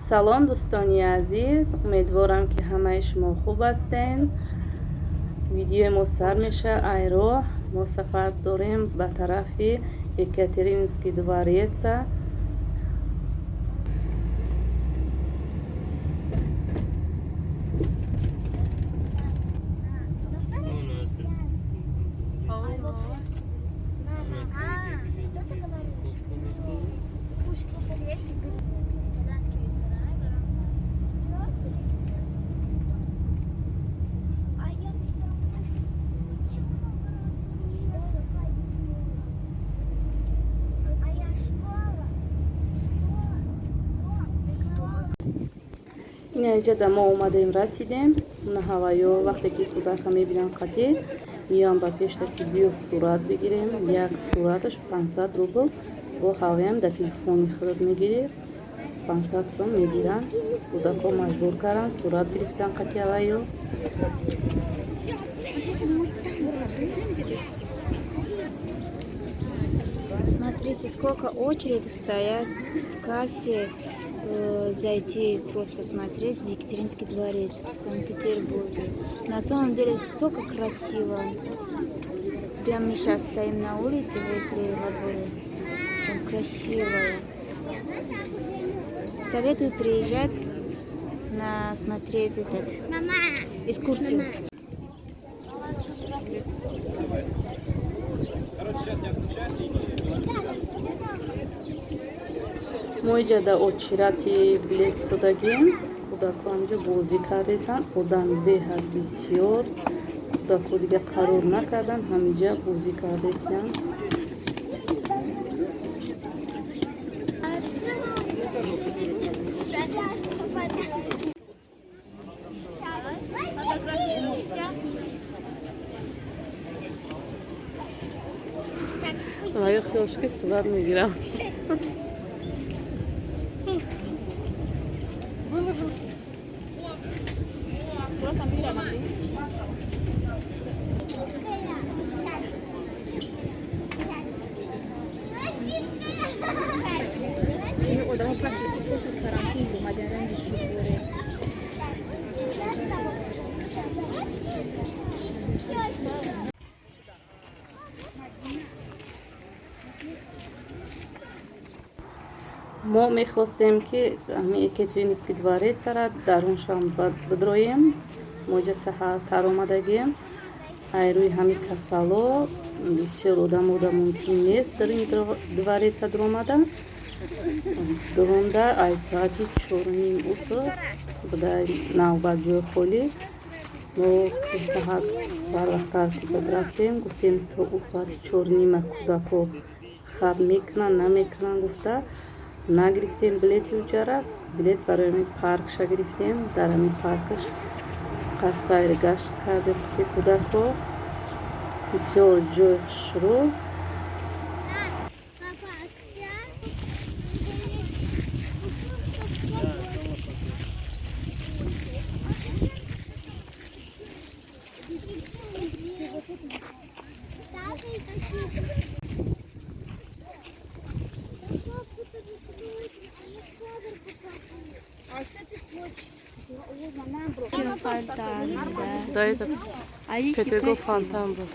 Салом, дӯстони азиз, умедворам, ки ҳамаи шумо хуб ҳастен. Видеои мо сар меша ай роҳ. Мо сафар дорем ба тарафи Екатерининский двореца. Что ты говоришь? Итальянский ресторан. Четвертый. А я во втором классе. Чего наоборот? Школа, школа. А я школа. Школа. Ина инҷа да мо омадем, расидем. На ҳаваё вақте ки кӯдака мебинам, қатӣ меоям ба пешта, ки биё, сурат бигирем. Як сураташ 500 рубл. Бо ҳаваям дар телефони худат мегирӣ, 500 сом мегиранд. Кӯдакҳо маҷбур карданд сурат гирифтан қати ҳаваё. Смотрите, мы там обязательно. Смотрите, сколько очередь стоят в кассе, зайти просто смотреть в Екатеринский дворец в Санкт-Петербурге. На самом деле столько красиво. Прям мы сейчас стоим на улице, возле во дворе. Там красиво. Советую приезжать на смотреть этот Мама. Экскурсию. Мо иҷа дар очереди билет истодагем. Кӯдакҳо ҳамҷо бозӣ кардесанд, одам беҳад бисёр. Кӯдакҳо дига қарор накарданд, ҳамиҷа бозӣ кардесиянд. Ва ё хиёлш ки сурат мегирам. Одамо после карантин омадан, ранги шугуре. Мо мехостем, ки ҳамин Екатерининский дворецара даруншам бидроем. Мо иҷа саҳартар омадагем. Ай рӯи ҳамин касало бисёр одам ода мумкин нест дар ин двореца дуромадан. Дуронда ай соати 4:30 усо буда навбат ҷои холӣ. Мо саҳар барвақттар ки рафтем, гуфтем, то ӯ соати 4:30 кӯдако хаб мекунанд, намекунанд гуфта, нагирифтем билети уҷара. Билет барои ҳамин паркша гирифтем. Дар ҳамин паркаш сайр гашт кардем ки кӯдакҳо бисёр ҷои хушрӯ. Папа, вся. Папа, какие. Пап, тут уже цветы, а я кадр покажу. Фонтан, да. Да, это А здесь Петергоф фонтан был.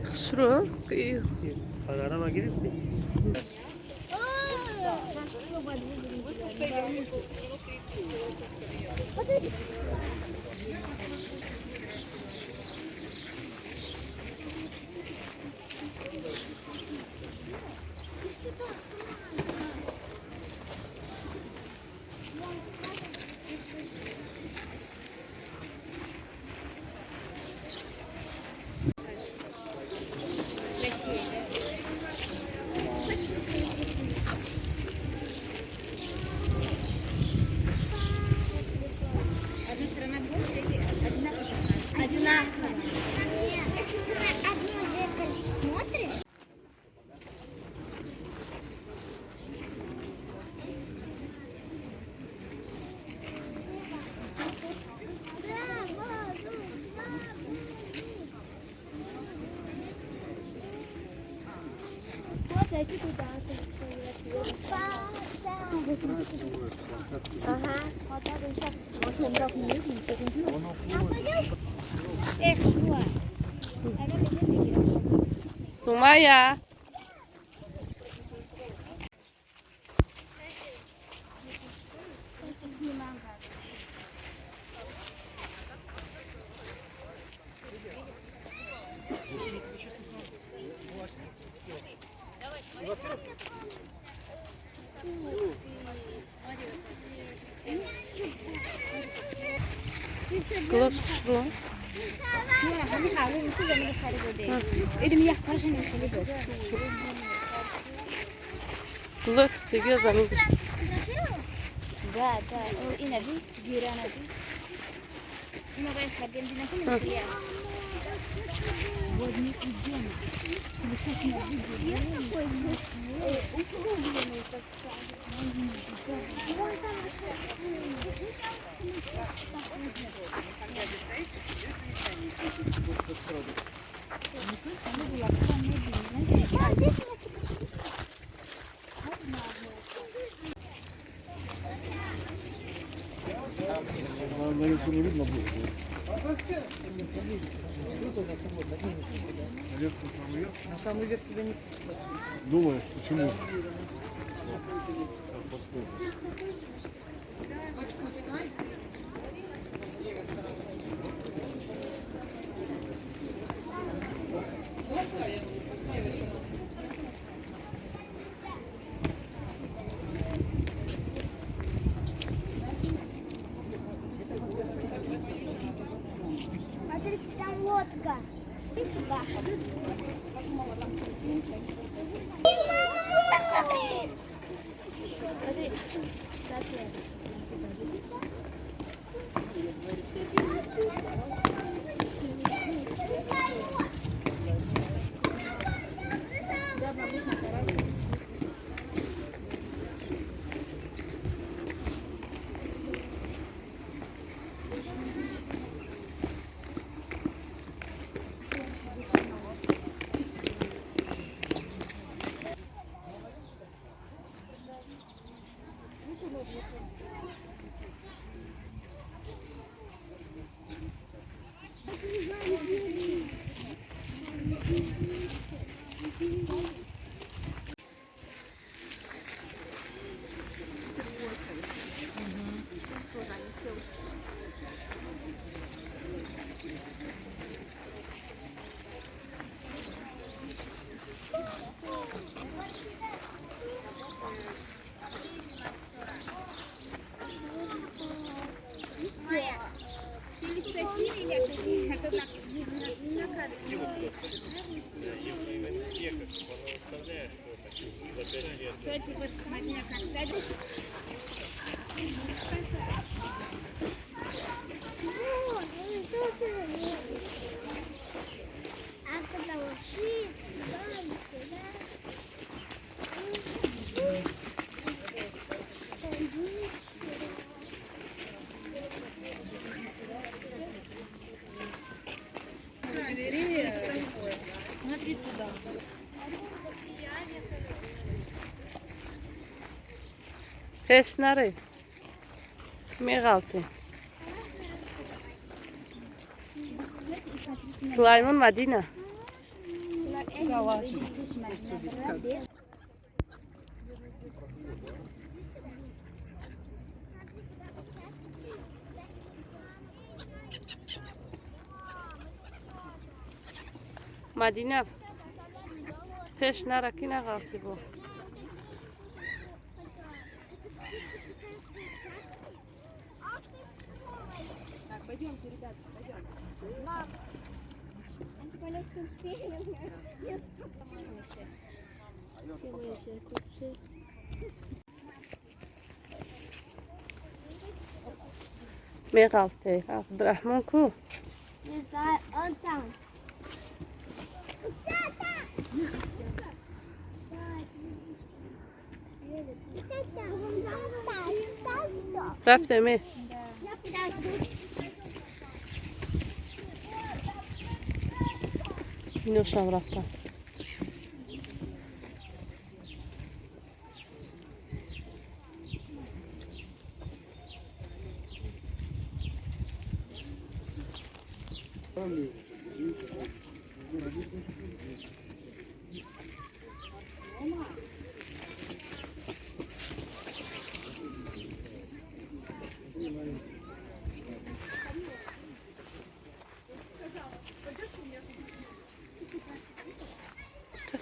Хушрӯ. Панорама гирифтӣ? Кстати, туда. Ага. Эх, шуа. Сумая. Глош шуро. Глош тиги замин. Да, да. Ина би, гирана би. Ина бай хардем дина кунем хия. Вот мы идем. Наверху не видно будет. Наверху, самый верх? На самый верх тебя не пустят. Думаешь, почему? Так, постой. Смотрите, там лодка. Посмотри! Смотри туда. Пеш наре. Меғалти. Сулаймон, Мадина. Мадина, пеш нара, ки нағалти бо. Так, пойдемте, ребята, пойдем. Мам, Меғалте. Абдурахмон ку? Не знаю, он там. Рафтем, э. Иношам рафтам.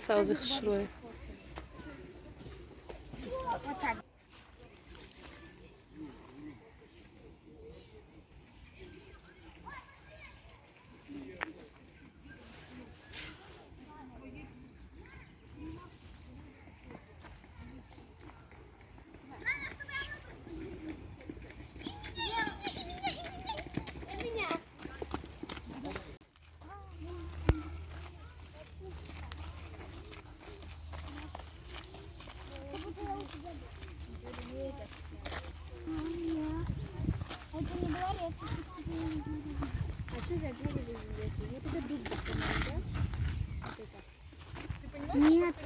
Савзи хушрӯй. Это не дворец. А что за дерево? Вот это дуб, по-моему, да? Вот это. Нет.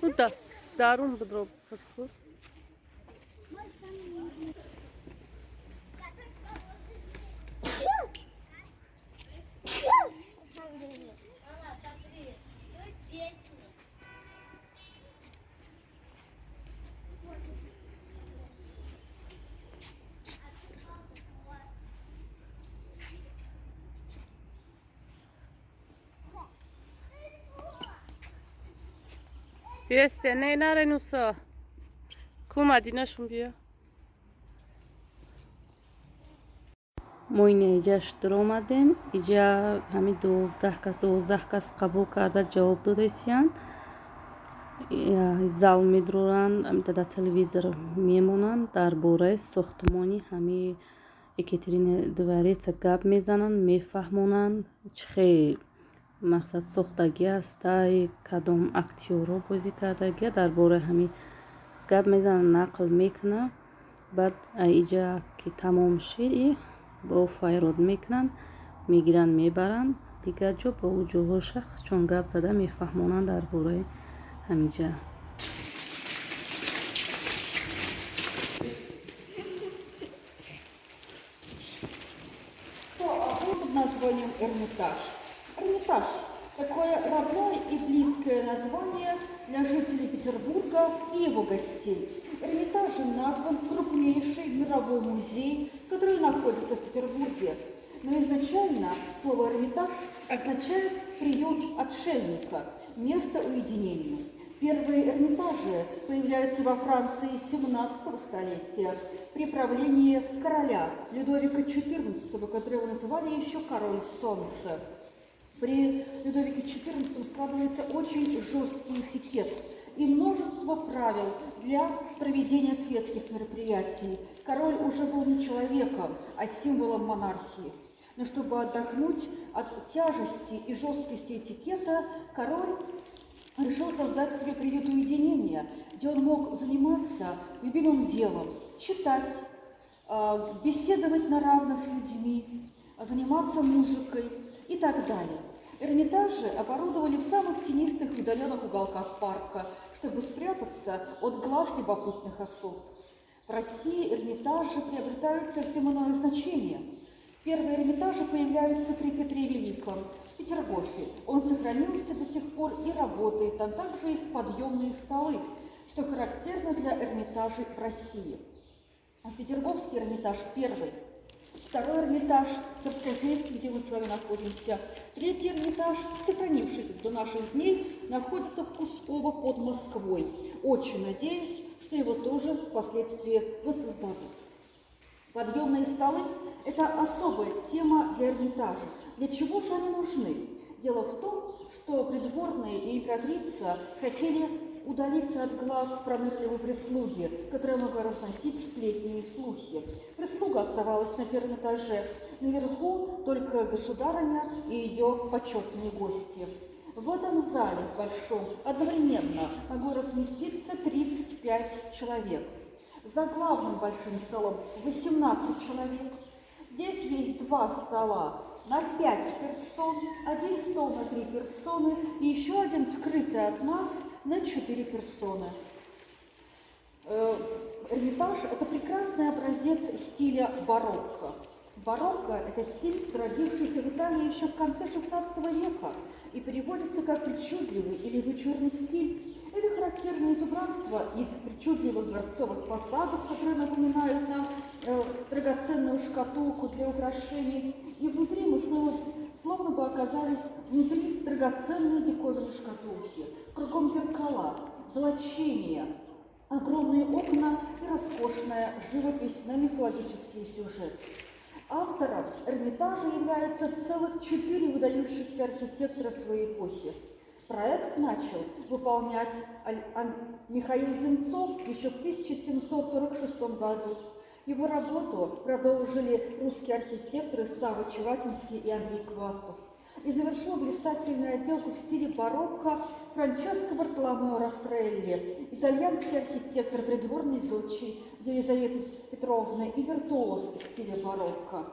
Ну да, дарун бедро пасур. Este, не наренуса. Ку Мадинашун бия. Мо ина иҷаш дуромадем. Иҷа ҳамин 12 кас қабул карда, ҷавоб додесиянд. Зал медуранд, дар телевизор мемонанд, дар бораи сохтмони ҳамин Екатерина двореца гап мезананд, мефаҳмонанд, чӣ хел мақсад сохтагӣ ҳастай, кадом актёрҳо бозӣ кардагия, дар бораи ҳамин гап мезананд, нақл мекунанд. Баъд иҷа ки тамом шид, бо файрод мекунанд, мегиранд, мебаранд дигар ҷо, бо ӯ ҷоҳоша чун гап зада мефаҳмонанд дар бораи ҳамиҷа. Под названием Эрмитаж. Эрмитаж – такое родное и близкое название для жителей Петербурга и его гостей. Эрмитажем назван крупнейший мировой музей, который находится в Петербурге. Но изначально слово «Эрмитаж» означает «приют отшельника», место уединения. Первые эрмитажи появляются во Франции 17 столетия при правлении короля Людовика XIV, которого называли еще король солнца. При Людовике XIV складывается очень жесткий этикет и множество правил для проведения светских мероприятий. Король уже был не человеком, а символом монархии. Но чтобы отдохнуть от тяжести и жесткости этикета, король решил создать себе приют уединения, где он мог заниматься любимым делом, читать, беседовать на равных с людьми, заниматься музыкой и так далее. Эрмитажи оборудовали в самых тенистых и удаленных уголках парка, чтобы спрятаться от глаз любопытных особ. В России эрмитажи приобретают совсем иное значение. Первые эрмитажи появляются при Петре Великом в Петергофе. Он сохранился до сих пор и работает. Там также есть подъемные столы, что характерно для эрмитажей в России. А Петергофский Эрмитаж первый. Второй Эрмитаж, Царскосельский, где мы с вами находимся. Третий Эрмитаж, сохранившийся до наших дней, находится в Кусково под Москвой. Очень надеюсь, что его тоже впоследствии воссоздадут. Подъемные столы – это особая тема для Эрмитажа. Для чего же они нужны? Дело в том, что придворные и императрица хотели удалиться от глаз пронырливой прислуги, которая могла разносить сплетни и слухи. Прислуга оставалась на первом этаже. Наверху только государыня и ее почетные гости. В этом зале, в большом, одновременно могло разместиться 35 человек. За главным большим столом 18 человек. Здесь есть два стола на 5 персон, один стол на 3 персоны и еще один скрытый от нас на 4 персоны. Эрмитаж – это прекрасный образец стиля барокко. Барокко – это стиль, зародившийся в Италии еще в конце XVI века и переводится как причудливый или вычурный стиль. Это характерное изубранство и причудливых дворцовых фасадов, которые напоминают нам драгоценную шкатулку для украшений. И внутри мы снова словно бы оказались внутри драгоценной диковинной шкатулки. Кругом зеркала, золочение, огромные окна и роскошная живопись на мифологические сюжеты. Автором Эрмитажа являются целых 4 выдающихся архитектора своей эпохи. Проект начал выполнять Михаил Земцов еще в 1746 году. Его работу продолжили русские архитекторы Савва Чевакинский и Андрей Квасов. И завершил блистательную отделку в стиле барокко Франческо Бартоломео Растрелли, итальянский архитектор, придворный зодчий Елизаветы Петровны и виртуоз в стиле барокко.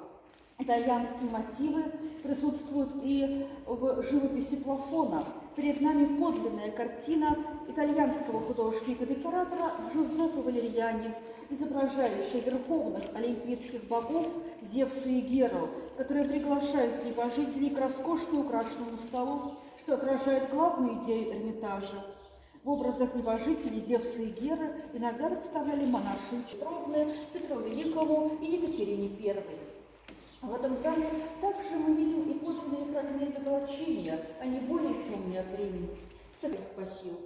Итальянские мотивы присутствуют и в живописи плафона. Перед нами подлинная картина итальянского художника-декоратора Джузеппе Валерьяни, изображающая верховных олимпийских богов Зевса и Геру, которые приглашают небожителей к роскошно украшенному столу, что отражает главную идею Эрмитажа. В образах небожителей Зевса и Геры иногда представляли монарши Петровны, Петру Великому и Екатерине I. В этом зале также мы видим и подлинные фрагменты золочения, они более темные от времени, бахил.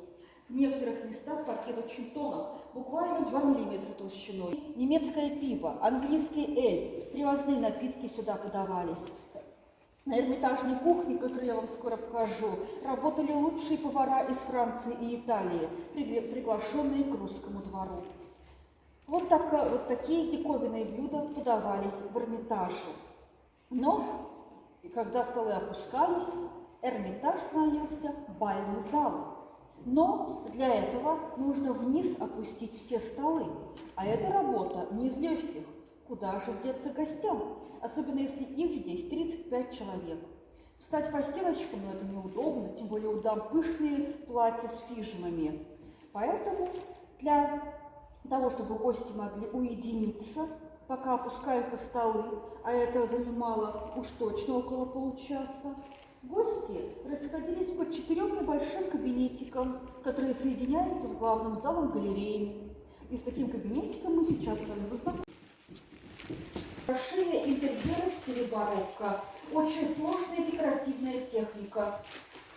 В некоторых местах паркет очень тонок, буквально 2 миллиметра толщиной. Немецкое пиво, английский эль, привозные напитки сюда подавались. На эрмитажной кухне, которую я вам скоро покажу, работали лучшие повара из Франции и Италии, приглашенные к русскому двору. Вот такие диковинные блюда подавались в Эрмитаже. Но, когда столы опускались, Эрмитаж становился бальным залом. Но для этого нужно вниз опустить все столы. А эта работа не из легких. Куда же деться гостям? Особенно если их здесь 35 человек. Встать по стеночкам, ну, это неудобно, тем более у дам пышные платья с фижмами. Поэтому для того, чтобы гости могли уединиться, пока опускаются столы, а это занимало уж точно около получаса, гости расходились по 4 небольшим кабинетикам, которые соединяются с главным залом галереями. И с таким кабинетиком мы сейчас с вами познакомимся. Большие интерьеры в стиле барокко, очень сложная декоративная техника,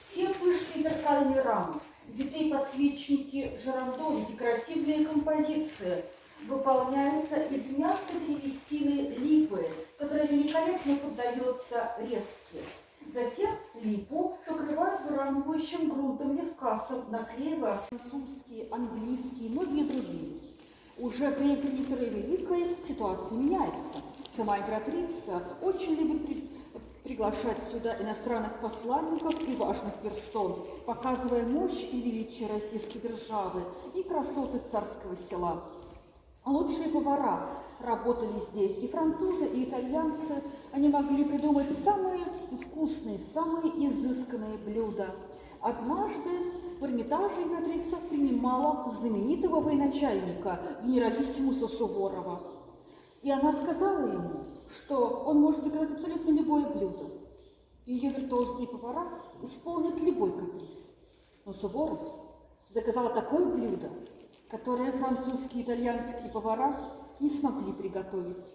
все пышные зеркальные рамы, витые подсвечники жирандоли, декоративные композиции выполняются из мягкой древесины липы, которая великолепно поддается резке. Затем липу покрывают выравнивающим грунтом левкасом, наклеивая французские, английские и многие другие. Уже при Екатерине Великой ситуация меняется. Сама императрица очень любит приглашать сюда иностранных посланников и важных персон, показывая мощь и величие российской державы и красоты царского села. Лучшие повара работали здесь, и французы, и итальянцы. Они могли придумать самые вкусные, самые изысканные блюда. Однажды в Эрмитаже императрица принимала знаменитого военачальника, генералиссимуса Суворова. И она сказала ему, что он может заказать абсолютно любое блюдо. Ее виртуозные повара исполнят любой каприз. Но Суворов заказал такое блюдо, которое французские и итальянские повара не смогли приготовить.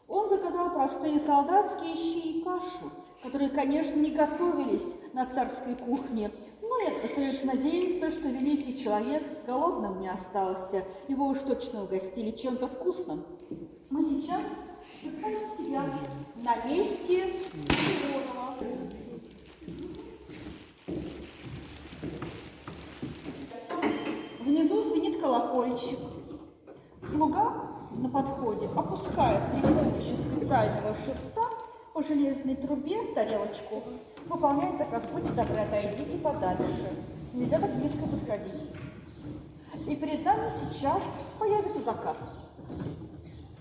Он заказал простые солдатские щи и кашу, которые, конечно, не готовились на царской кухне, но остается надеяться, что великий человек голодным не остался, его уж точно угостили чем-то вкусным. Мы сейчас представим себя на месте Суворова. Внизу звенит колокольчик. Слуга на подходе опускает при помощи специального шеста по железной трубе тарелочку. Выполняет заказ: будьте добры, отойдите подальше. Нельзя так близко подходить. И перед нами сейчас появится заказ.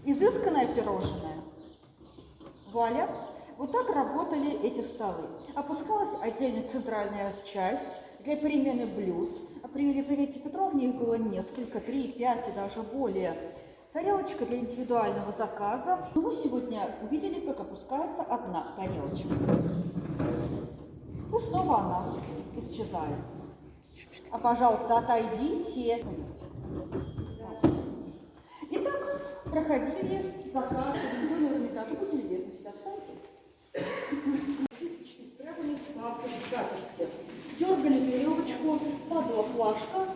Изысканное пирожное. Вуаля! Вот так работали эти столы. Опускалась отдельная центральная часть для перемены блюд. При Елизавете Петровне их было несколько, три, пять и даже более. Тарелочка для индивидуального заказа. Но мы сегодня увидели, как опускается одна тарелочка. И снова она исчезает. А, пожалуйста, отойдите. Итак, проходили заказ в Эрмитаже. Будьте любезны, сюда встаньте. Кисточки спрятали в складках скатерти. Дергали веревочку, падала плашка.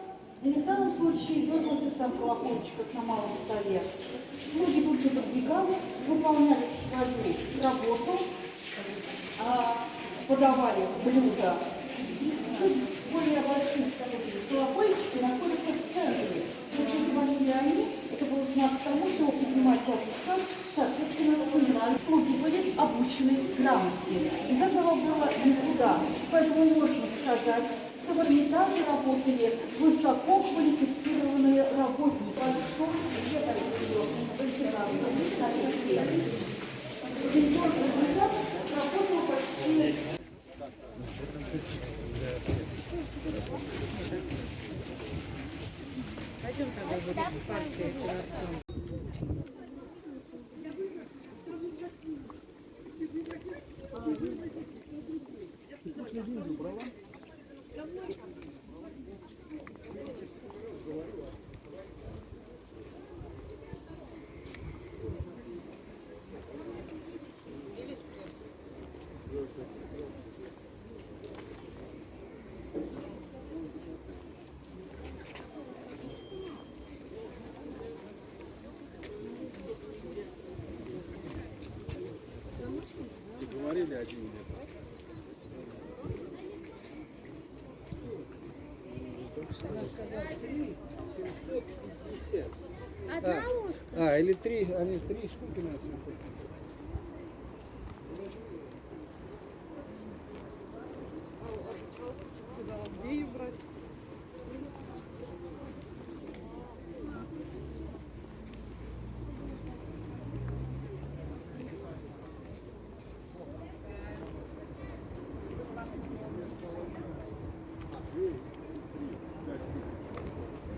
И в данном случае дергался сам колокольчик, как на малом столе. Слуги тут же подбегали, выполняли свою работу, подавали блюда. Чуть более большие колокольчики находятся в центре. Вот эти звонили они, это был знак тому, что поднимать и опускать, соответственно, центральные слуги были обучены грамоте. Из этого было никуда. Поэтому можно сказать, что в Эрмитаже работали высоко квалифицированные работники. Большой где-то 18 столетия. Павильон Эрмитаж работал почти. Пойдем тогда будем в парке. Говорили один где-то. Она сказала 3 750. Одна ложка? А, или три, они три штуки на 700. Сказала, где ее брать?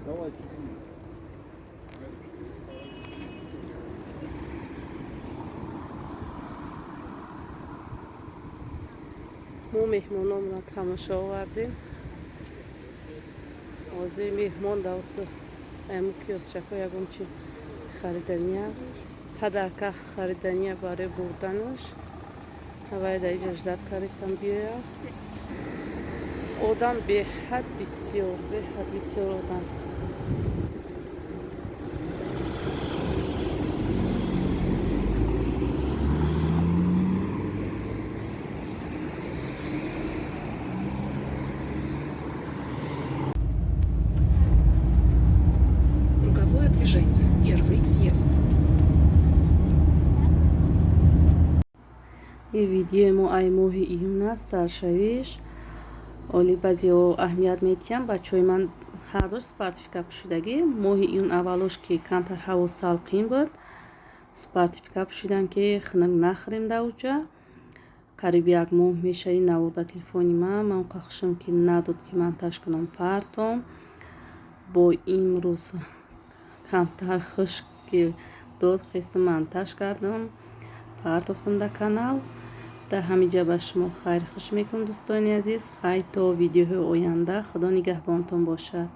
Давай четыре. Мо меҳмономона тамошо овардем. Ҳозир меҳмон давсу айму киосчако ягон чи харидания, подарка харидания барои бурданаш. Авай да иҷа ждать карисам биёяд. Одам беҳад бисёр, беҳад бисёр одам. Круговое движение. Первый съезд. Ин видеои мо ай моҳи июн аст, саршавиш. Оли баъзеҳо аҳамият медиҳам, бачаҳои ман ҳардуш спортивка пӯшидагӣ. Моҳи июн аввалош, ки камтар ҳаво салқин буд, спортивка пӯшидан, ки хунук нахӯрем. Дар уҷа қариби як моҳ мешаи наворда телефони ман. Ман онқа хушам ки надод, ки монтаж кунам партом. Бо имрӯз камтар хушк ки дод, хестам, монтаж кардам, партофтам дар канал. Дар ҳамин ҷа ба шумо хайр хуш мекунам, дӯстони азиз. Хайр, то видеоҳои оянда. Худо нигаҳбонтон бошад.